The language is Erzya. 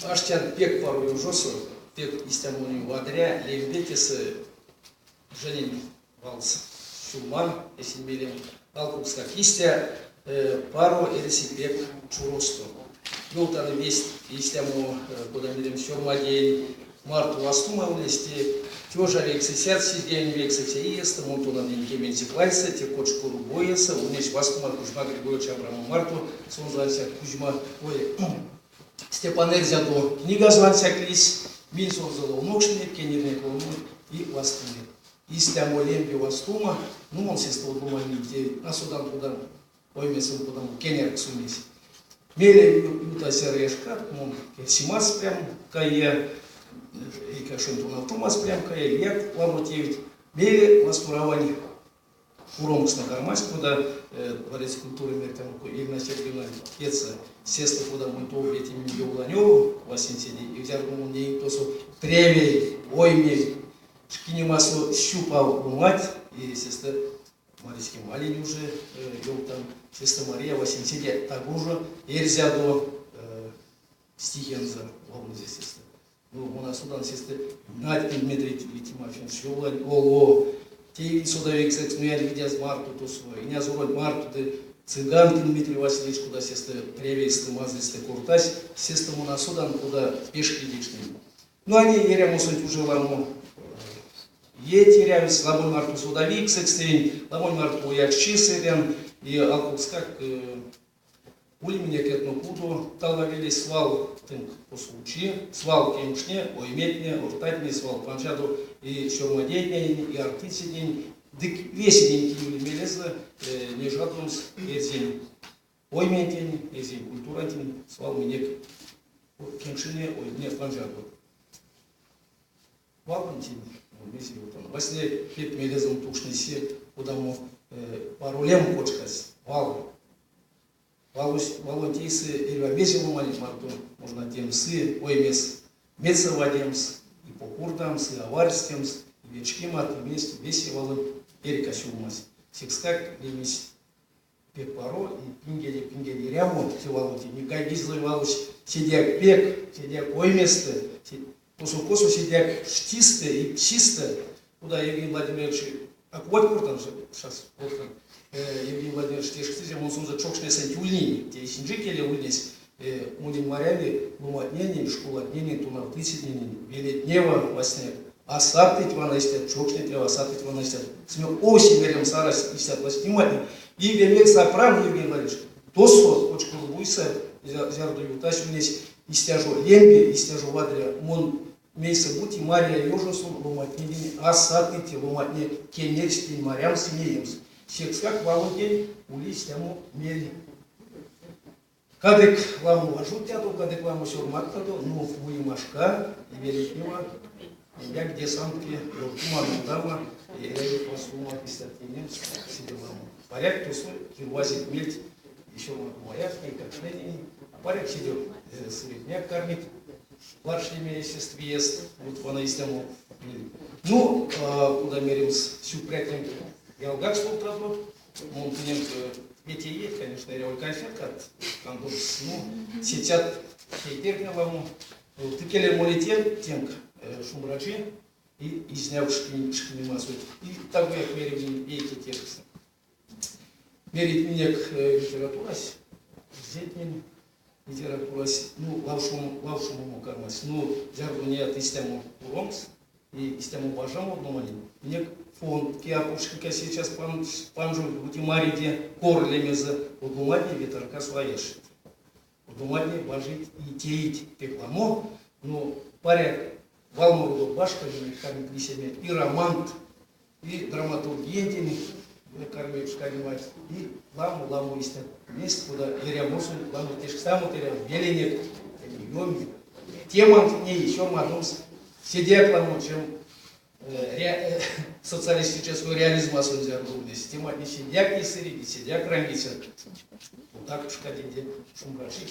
Аштян пек паро ёжосо, пек истя монень вадря, лембе тесэ Женень валс сюлман эсень мелем. Алкукскак истя паро эрси пек чуросто. Ёвтан весть истямо, кода меремс, сёрмадеень марто вастума ульнесь те 1979 иестэ, мон тонавтнинь кеменце классо, те Кочкурбуесэ ульнесь вастума Кузьма Григорьевич Абрамов марто, сонзэ ансяк Кузьма, ой, Степан Эрьзядо книгазо ансяк лиссь, минь сонзэ ловнокшнынек, кенеринек ловномс и вастынек. Истямо лембе вастума, ну мон сестэ од ломанень те а содан кода оймесэм кодамо кеняркс ульнесь. Мейле ютась зярыя шкат, мон керсимас прям каия, эйкакшонь тонавтомас прям каия, лият ламо тевть. Мейле Масторавань Пуромкстнэ кармасть, кода Дворец культуры мертяно Елена Сергеевна кедьсэ, сестэ кода монь тов ветимим Йовланёв васенцеде, и зярдо мон неинь тосо превей, оймей, шкинемасо сюпав ломать, и сестэ Маризь Кемалень уже ёвтан, сестэ Мария васенцеде таго жо эрзядо стихензэ ловнызе сестэ. Ну, мон а содан сестэ Надькин Дмитрий Тимофеевич, Йовлань Оло, теевинь содавиксэкс Нуянь Видяз марто тосо, Инязоронть марто ды Цыганкин Дмитрий Васильевич, кода сестэ превейстэ, мазыйстэ кортась, сестэ мон а содан, кода пешкедекшнинь. Ну, а ней эрямосонть уже ламо иеть эрявсть, ламонь марто содавиксэкс теинь, ламонь марто ояксчис эрян, и алкукскак Ули минек этнокудо, Талновелесь свал тынк косо учи, свал кенкшне, ойметне, ортатне, свал панжадо и сёрмадейтненень, и артыцятненень, ды весенень, кинь ули мелезэ нежадомс эрзянь ойментень, эрзянь культурантень, свал минек кенкшне, ойметне панжадо. Валонтень мезе ёвтан. Васня пек мелезэм тукшнось се, кодамо паро лем кочкась вал. Валось, валонть эйсэ эрьва мезе ломаненть марто можна теемс и оймес медьсэ вадемс, и покордамс, и аварьстемс, и вечкемат, и мезть, весе валонть перька сюлмазь. Секскак лемесь пек паро, и пингеде пингень эрямо те валонтень. И гайгизь валось седеяк пек, седеяк ойместэ, косо-косо седеяк пштистэ и псистэ, кода Евгений Владимирович, а кувать кортан сейчас, Евгений Владимирович тешкстызе, мон сонзэ чокшнесэнть ульнинь, те эсинзэ келе ульнесь, монень маряви, ломантненень, школатненень, тонавтыцятненень, велетнева васня а сатыть вана истят чокшнетнева, а сатыть вана истят. Смех овсе меремс арась истят вастнематне. И ве мельс а пран, Евгений Владимирович, тосо, Кочкурбуйсэ, зярдо ютась ульнесь истя жо лембе, истя жо вадря, мон мейсэ-бути мария ёжосо ломантненень а сатыть, ломантне кенерсть тень марямс и неемс. Секскак валонтень ули истямо мель. Кадык ламо важодтядо, кадык ламо сёрмадтадо, но муема шка и велетнева, як десантке, ёвтума, нолдама, эряви вастума истят тейнемс седе ламо. Паряк тосо кирвазить мельть ещё моряк, эйкакштненень, а паряк седе сыретнеяк кармить варштнеме эсест виест, вот вана истямо мель. Ну, кода меремс, сюкпря тенк ялгакс ловтадо, Мон тыненк вете иеть, конечно, эряволь конфеткат кандомс, ну, сетят тейтертне ламо. Тыкеле молитен тенк шумбрачи и изнявкс шкинемасо. И тагояк меревлинь вейке тешкс. Мерить минек литературась, эрзятнень литературась, ну, лавшомомо кармась. Ну, зярдо неят истямо уромкс, И истямо бажамо ломанень. Минек фонд, ки апокшке сейчас панжовсь, бути мариде кор лемезэ, од ломантне ве таркасо а яшить. Од ломантне бажить и теить пек ламо, но паряк валмородо башка минек кармить лисеме и романт, и драматургиянтень карми пшкадемать, и ламо-ламо истят мезть, кода эрямосонть ламо тешкстамот эрявить веленек, ёми. Теманть ней сёрмадомс седеяк ламо, чем социалистического реализмасонть зярдо ульнесь. Тематне седеяк не сыредить, седеяк рангицят. Вот так пшкадинде шумбрачи.